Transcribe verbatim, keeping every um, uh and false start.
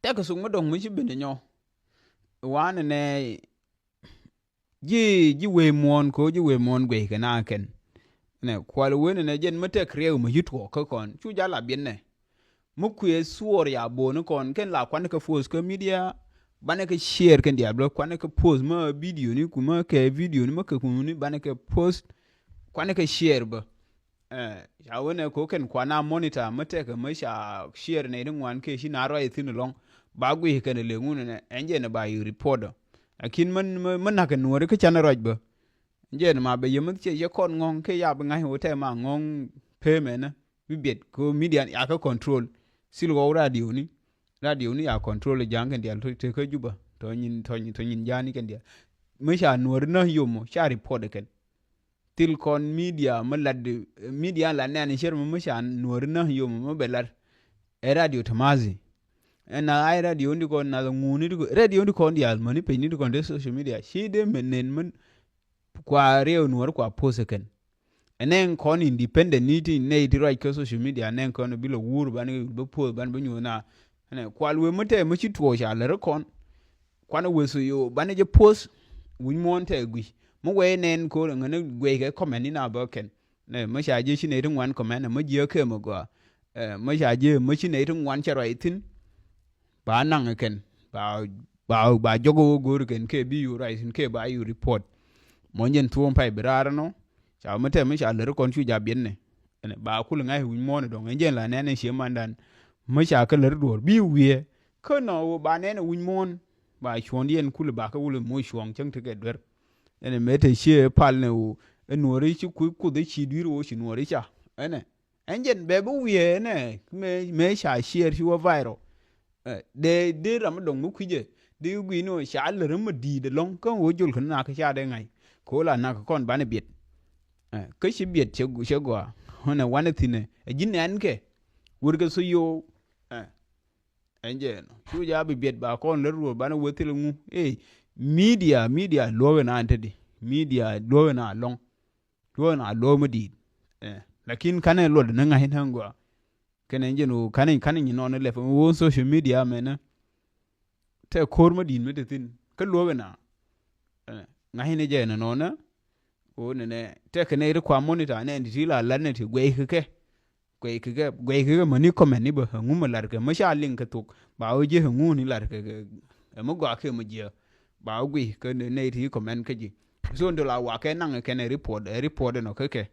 Ɛ kɛ thok mi dɔ̱ŋ mi ci ben inyɔ. Wanɛ nɛ ji̱ ji̱ wee muɔ̱ɔ̱n kɛ ɣöö ji̱ wee muɔ̱ɔ̱n guey kɛ na kɛn. Nɛ kual wen nɛ jɛn mi tɛk riɛk mi ci tuɔɔk kä kɔn cu jal a biɛn nɛ. Mi kuëë thuɔɔr ya bo̱o̱ni kɔn kɛn la kuan kɛ post kä media. Banɛ kɛ share kɛn diaal bä kuan kɛ post mä video ni ku mä kɛ video ni mä kɛ kuni banɛ kɛ post. Kuan kɛ share bä. Ca wen ɛ ko kɛn kuan a monitor mä tɛk mä ca share nɛ ri ŋuan kɛ ci na ruac thi̱n lɔŋ. Ba guic kɛn le ŋun nɛ ɛn jɛn ba yi report. Lakin mä mä nakä nuɔri kä can ruac bä. Jɛn ma bɛ yɛ mä cɛ yɛ kɔn ŋɔŋ kɛ ya bi ŋa̱c wä tɛ ma ŋɔŋ pemɛnä. Bi biɛt ko media ya kä control. Sil ɣɔw radio ni. Radio ni ya control ja̱a̱ŋ kɛn dial te kä Juba tɔ nyin tɔ nyin tɔ nyin ja̱a̱ni kɛn dial. Mä ca nuɔri nä yom mɔ ca report kɛn. Thil kɔn media mä lat media la nɛn cir mä mä ca nuɔri nä yom mɔ mä bɛ lat. Ɛ radio tamazi. Ɛn na ay radio ni kɔn na ŋuni di radio ni kɔn dial mäni peny ni di kɔn de social media ci de men nen män. Kua riɛw nuɔr kua post kɛn. Ɛnɛŋ kɔn independent ni ti nɛy ti ruac kä social media ɛnɛŋ kɔn bi lɔ wur ban bä post ban bä nyuɔth na. Ɛnɛ kual wee mi tɛ mi ci tuɔɔc ca lär kɔn. Kuan wee so yo ban jɛ post. Wi̱ny muɔ̱ɔ̱n tɛ gui̱ mi wee nɛn ko̱r ŋäni guey kɛ comment ni na bä kɛn. Nɛ mi ca jiɛ ci nɛy ti ŋuan comment mi jiɛ kɛ mi gɔaa. Mi ca jiɛ mi ci nɛy ti ŋuan cɛ ruac thi̱n. Ba naŋ kɛn ba ba ba jɔk wä go̱o̱r kɛn kɛ bi yu ruac thi̱n kɛ ba yu report. Mɔ jɛn thuɔ̱ɔ̱m pay bi raar nɔ. Ca mi tɛm mi ca lär kɔn cu ja biɛn nɛ. Ɛn ba kul ŋa̱c wi̱ny muɔ̱ɔ̱n dɔ̱ŋ ɛn jɛn la nɛn ɛ cie mandan. Mi ca kä lär duɔ̱ɔ̱r bi wiee kä nɔ wä ba nɛn ɛ wi̱ny muɔ̱ɔ̱n. Ba cuɔ̱ɔ̱n yɛn kul ba kä wul moc cuɔ̱ɔ̱ŋ cäŋ tekɛ duer. Ɛn mɛ te cie pal nɛ wä ɛ nuɔri ci kuth kuth ci dui̱r wä ci nuɔri ca ɛnɛ. Ɛn jɛn bɛ bi wiee ɛnɛ mɛ mɛ ca share ci wä viral. Dee dee ram mi dɔŋ mi kui̱cɛ dee wi̱i̱ ni wä ca lär mi di̱i̱t ɛlɔ̱ŋ kä wä jol kä nak ca dee ŋa̱c. Kɛ wä la nak kɔn banɛ biɛt. Kä ci biɛt cɛ gɔaa ɣänɛ wanɛ thi̱nɛ ɛ ji̱ nɛn kɛ wër kɛ so yo̱o̱. Ɛn jɛ ɛnɔ cu ja bi biɛt ba kɔn lär ruɔ̱ɔ̱r banɛ wee thil ŋu. Ey, media media luɔ̱k ɛn an te di. Media luɔ̱k ɛn a lɔŋ. Luɔ̱k ɛn a luɔ̱k mi di̱i̱t. Lakin kanɛ luɔt ni ŋa̱c ni ŋuɔ. Kɛnɛ jɛn ɣöö kanɛ kanɛ nyi nɔn lɛp ɣöö social media mɛnɛ. Tɛ ko̱r mi di̱i̱t mi te thi̱n kä luɔ̱k ɛn a. Ŋa̱c ni jɛ ɛn nɔnɛ. Ɣöö nɛnɛ tɛ kɛnɛ ri kua monitor nɛ ti ti la lat nɛ ti guɛy kɛ kɛ. Guɛy kɛ kɛ guɛy kɛ kɛ mäni comment ni bä ɛŋu mi lar kɛ mi ca liŋ kɛ thok ba wä jiɛ ɛŋu ni lar kɛ kɛ. Ɛmɛ gɔaa kɛ mi jiɛ ba wä guiy kɛ nɛy ti comment kä ji̱. So ndol a wa kɛ naŋ kɛn ɛ report ɛ report ɛnɔ kä kɛ.